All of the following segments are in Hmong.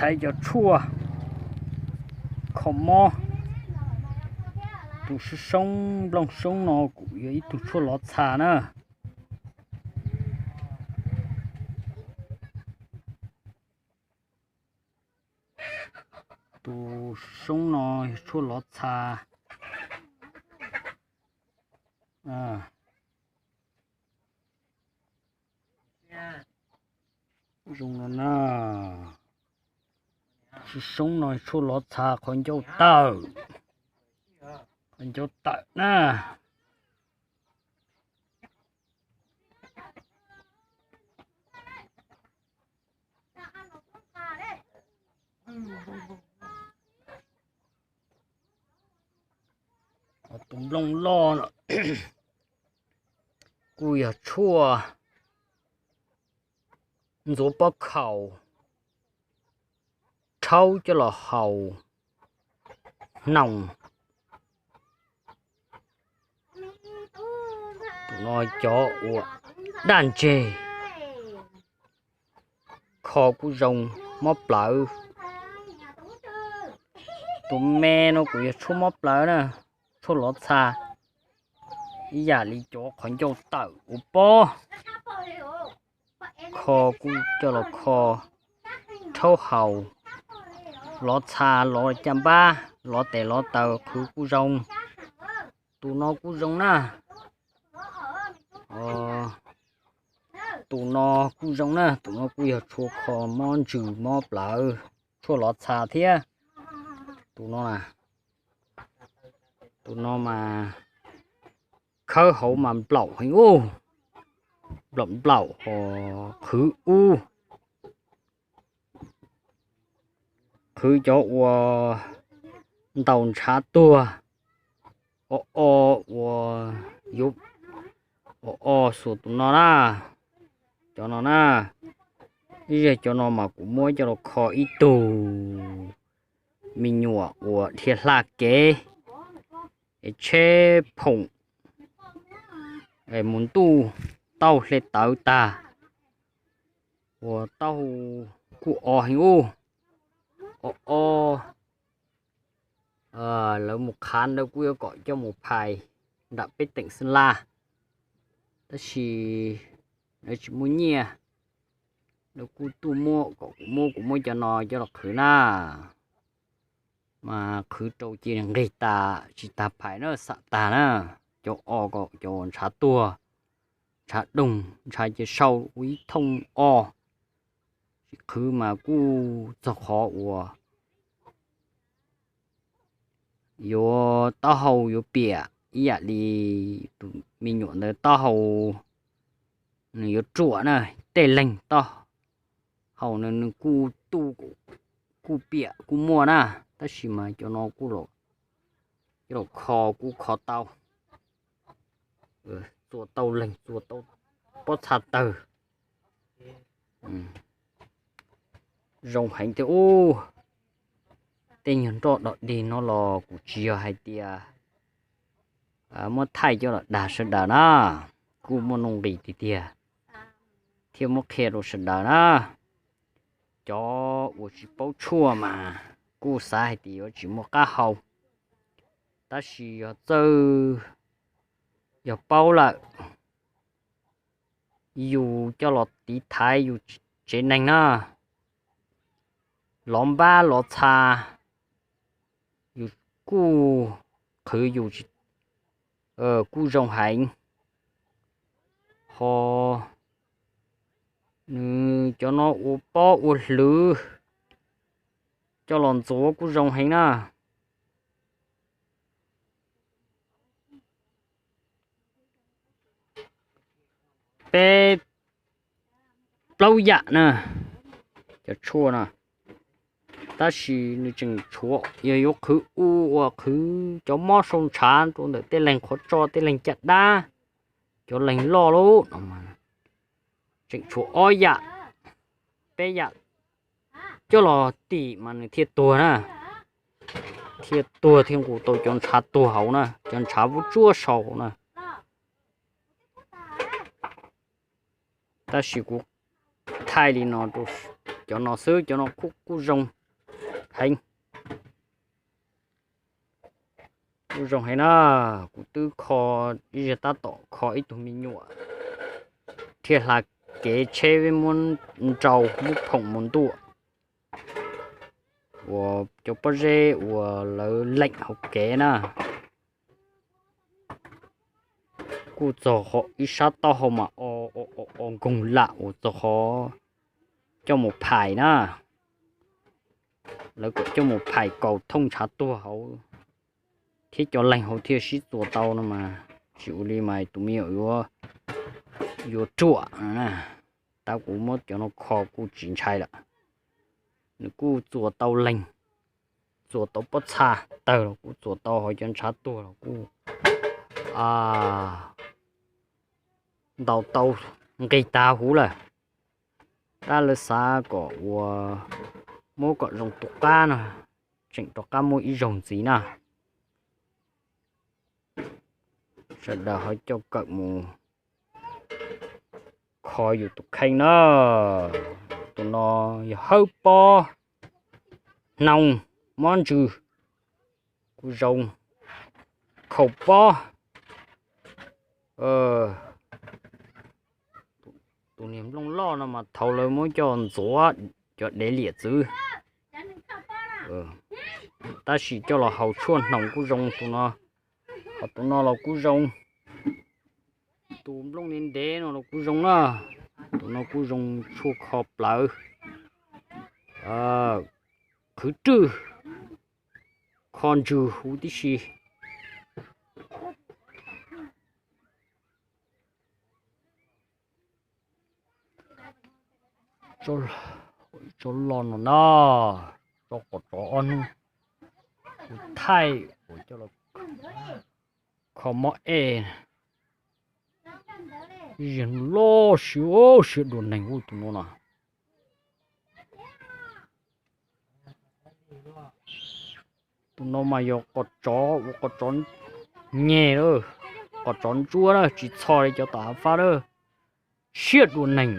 Thaij cov tshuaj kho mob. Tus soob soob nplooj soob no kuj yog ib tug tshuaj lov txha na. Tus soob no yog tshuaj lov txha. Zoo no na. Tus soob no tshuaj lov txha qhov ncauj tawm. Qhov ncauj tawm na. Tus nplooj loj no kuj yog tshuaj ntxuav pob khaus, rhaub coj los haus hnoos. Tus no cov uas daj ntseg, kho kuj zoo, mob plawv. Tus me no kuj yog tshuaj mob plawv na, tshuaj lov txha, ib yam li cov qhov ncauj tawm ua pob. Kho kuj coj los kho, rhaub haus, lov txha, lov caj npab, lov tes lov taw qhwv kuj zoo. Tus no kuj zoo na. Tus no kuj zoo na, tus no kuj yog tshuaj kho mob ntsws mob plawv, tshuaj lov txha thiab. Tus no, tus no mas khawb hauv mas nplaum heev ub, nplaum nplaum ho qhwv ub. Qhwv cov uas ntaus ntshav tuag, o o, uas yuav o o xuas tus no na. Cov no na, ib zaj cov no mas kuv muab coj los kho ib tug me nyuam uas dhia hla kev es tsheb phoom mus ntuj, taub hau hle tawv tag, uas taub hau kuj o heev ub, o o. Lawv mus qhav ntawd kuj yuav kom coj mus phais nram peb teem Xeem Las, tab sis lawv tsis muaj nyiaj. Lawv kuj tuaj muab kom kuv muab, kuv muab cov no coj los qhwv na. Mas qhwv rau ces nqig tas tsis tas phais na, xam tag na. Cov o kom cov ntshav tuag, ntshav doog, ntshav ces sau ua ib thooj o. Tsis qhwv mas kuj txog qhov uas yuav taub hau yuav piam ib yam li tus me nyuam ntawd taub hau, nws yuav ruam na, tej leeg taub hau nws kuj tu, kuj piam kuj muaj na, tab sis mas cov no kuj los kho kuj kho tau, txua tau leeg, txua tau pob txha tawg. Zoo heev tiag ub. Tej nyuag nroj dog dig no los kuv tsis yog hais tias muab thaij coj los dag sawv daws na, kuj muaj nuj nqis tiag tiag, thiaj muab qhia rau sawv daws na. Cov uas tsis paub tshuaj mas kuj xav hais tias yuav tsis muaj qab hau, tab sis yog txawj, yog paub lawm, yus coj los tiv thaiv yus tsev neeg na, lov npab lov txha, yus kuj qhwv yus kuj zoo heev. Ho nws cov no ua pob ua hlwv coj los ntxuav kuj zoo heev na. Peb plaub yam na, cov tshuaj no, tab sis nws tseem tshuav yog yuav qhwv u, uas qhwv cov mob sau ntshav rau ntawm tej leeg qhov tso, tej leeg caj dab, cov leeg loj lub no, tseem tshuav ob yam, peb yam coj los tim mas nws thiaj tuag na, thiaj tuag thiaj nqus tau cov ntshav tuag hauv na, cov ntshav vuab tsuab sau hauv na. Tab sis kuv thaij li no rau Cov no xwb, cov no kuj kuj zoo heev. Kuj zoo heev na. Kuv twb kho ib zaug, tab tom kho ib tug me nyuam thiaj hla kev tsheb muab nrau muab phoom mus ntuaj uas cov pob zeb uas lawv leem hauv kev na. Kuj txog qhov ib sab taub hau mas o o o nkoog lam uas txog qhov coj mus phais na. Lawv kom coj mus phais kaus thooj ntshav tuag hauv thiab cov leeg hauv thiaj sib txuas tau no mas, tsis ua li mas tus me nyuam yuav, yuav ruam. Tab kuv muab cov no kho kuj tsis ntshai lawm. Nws kuj txuas tau leeg, txuas tau pob txha tawg los kuj txuas tau, hauv cov ntshav tuag los kuj ntaus tau nqis tag huv lawm. Tab lawv xav kom ua, muab kom zoo tus qab no, tseem rov qab muaj ib zaug ntxiv na. Sawv daws ho coj kawm mus kho yus tus kheej na. Tus no yog hawb pob, hnoos, mob ntsws, kuj zoo, khaum pob. Tus niag nplooj loj no mas thaum lawv muab coj ntxuav cov dev liam txwv, tab sis coj los haus tshuaj hnoos kuj zoo tus no. Ho tus no los kuj zoo. Tus nplooj ntev ntev no los kuj zoo na. Tus no kuj zoo tshuaj kho plawv, qhwv rwj, kho ntsws huv tib si. Tso lo no na, tso qos tsov ob hnub, kuv thaij uas coj los kho mob ej. Ziag loj siab, siab dua neeg ua tus no na. Tus no mas yog qos tsov, ua qos tsov nyeg lawm, qos tsov ntsuab na, tsis txho li cov tom hav fab lawm. Siab dua neeg,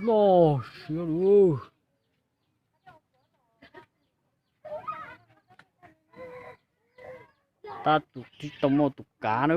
loj siab lawm. Tab tus tsis tau muaj tus kav na.